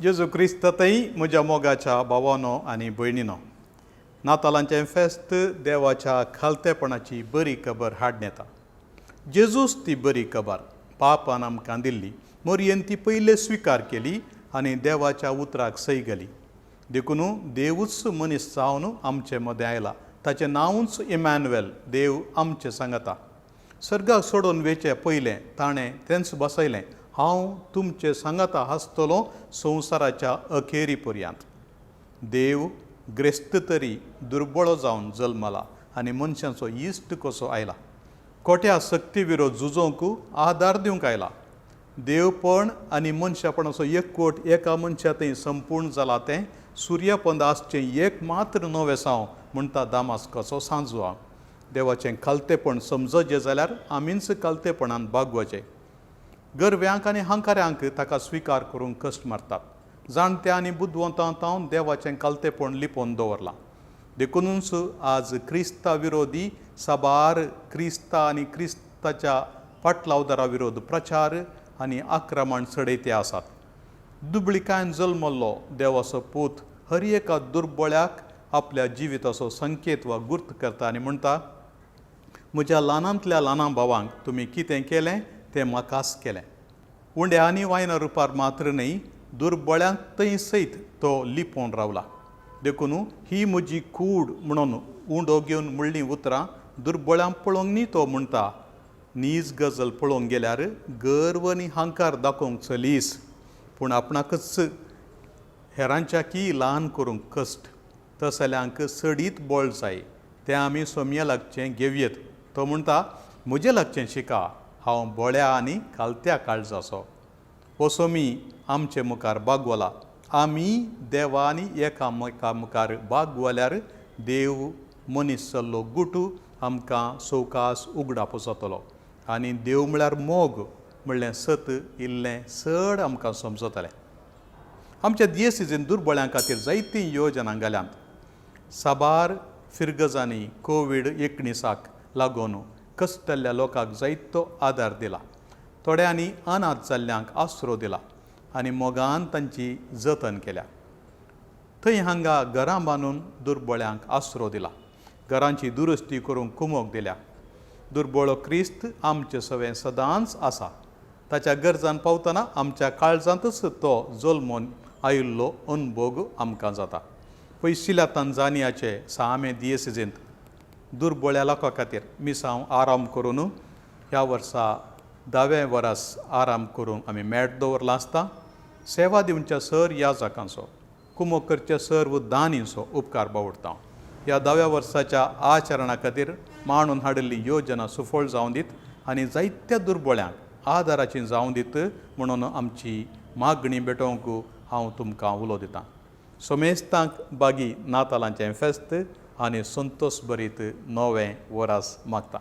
जेजू क्रिस्ततय म्हज्या मोगाच्या भावानो आनी भयणीनो, नातालांचें फेस्त देवाच्या खालतेपणाची बरी खबर हाडून येता. जेजूच ती बरी खबर पापान आमकां दिल्ली. मोरयेन ती पयले स्विकार केली आनी देवाच्या उतराक सय घाली. देखून देवूच मनीस जावन आमचे मदें आयला. ताचें नांवूच इमॅन्युएल, देव आमचे सांगाता. सर्गाक सोडून वेचे पयलें ताणें तेंच बसयलें, हांव तुमचे सांगाता आसतलो संवसाराच्या अखेरी पर्यंत. देव ग्रेस्त तरी दुर्बळो जावन जल्मला आनी मनशांचो इश्ट कसो आयला. खोट्या शक्ती विरोध झुजोवंक आदार दिवंक आयला. देवपण आनी मनशापणाचो एकवट एका मनशा थंय संपूर्ण जाला. तें सुर्यपंद आसचें एक मात्र नवें साव म्हणटा दामास्काचो सांजवा. देवाचें खालतेपण समजचें जाल्यार आमीच खालतेपणान बागवचें. गरव्यांक आनी हांकाऱ्यांक ताका स्विकार करूंक कश्ट मारतात. जाणट्या आनी बुदवंतां तावन देवाचें खालतेपण लिपोवन दवरलां. देखुनूच आज क्रिस्ता विरोधी साबार क्रिस्ता आनी क्रिस्ताच्या फाटलावदारा विरोध प्रचार आनी आक्रमण चडयते आसात. दुबळिकायन जल्मल्लो देवाचो पूत हर एका दुर्बळ्याक आपल्या जिविताचो संकेत वा गुर्त करता आनी म्हणटा, म्हज्या ल्हानांतल्या ल्हाना भावांक तुमी कितें केलें तें म्हाकाच केलें. उंड्या आनी वायना रुपार मात्र न्हय, दुर्बळ्यांक थंय सयत तो लिपोवन रावला. देखून ही म्हजी कूड म्हणून उंडो घेवन म्हणलीं उतरां दुर्बळ्यांक पळोवंक न्ही तो म्हणटा. नीज गजल पळोवंक गेल्यार गर्व आनी हांकार दाखोवंक चलीस, पूण आपणाकच हेरांच्या की ल्हान करूंक कश्ट. तसल्यांक चडीत बळ जाय, तें आमी सोमये लागचें घेवयेत. तो म्हणटा, म्हजें लागचें शिका, हांव बोळ्या आनी खालत्या काळजाचो. हो सोमी आमचे मुखार बागवला. आमी देवा आनी एकामेका मुखार बागवल्यार देव मनीस जाल्लो गुटू आमकां सवकास उगडापो जातलो आनी देव म्हळ्यार मोग म्हणलें सत इल्लें चड आमकां समजतलें. आमच्या दियेसीजीन दुर्बळ्यां खातीर जायतीं योजनां घाल्यांत. साबार फिरगजांनी कोवीड 19 लागून कश्टल्ल्या लोकांक जायतो आदार दिला. थोड्यांनी अनाथ जाल्ल्यांक आसरो दिला आनी मोगान तांची जतन केल्या. थंय हांगा घरां बांदून दुर्बळ्यांक आसरो दिला. घरांची दुरुस्ती करूंक कुमोक दिल्या. दुर्बळो क्रिस्त आमचे सवें सदांच आसा. ताच्या गरजान पावतना आमच्या काळजांतच तो जल्मून आयिल्लो अनभोग आमकां जाता. पयशिल्ल्या तंजानियाचे सामे दियेसिजींत दुर्बळ्या लोकां खातीर मिसांव आराम करून ह्या वर्सा 10वें वरस आराम करून आमी मेट दवरलां आसता. सेवा दिवच्या सर याजकांचो, कुमोक करच्या सर्व दानींचो उपकार बावडटा. ह्या 10व्या वर्साच्या आचरणा खातीर मांडून हाडिल्ली योजना सुफळ जावन दीत आनी जायत्या दुर्बळ्यांक आदाराची जावन दीत म्हणून आमची मागणी भेटोवंक हांव तुमकां उलो दितां. सोमेस्तांक बागी नातालांचें फेस्त आनी संतोश भरीत नवें वरास मागता.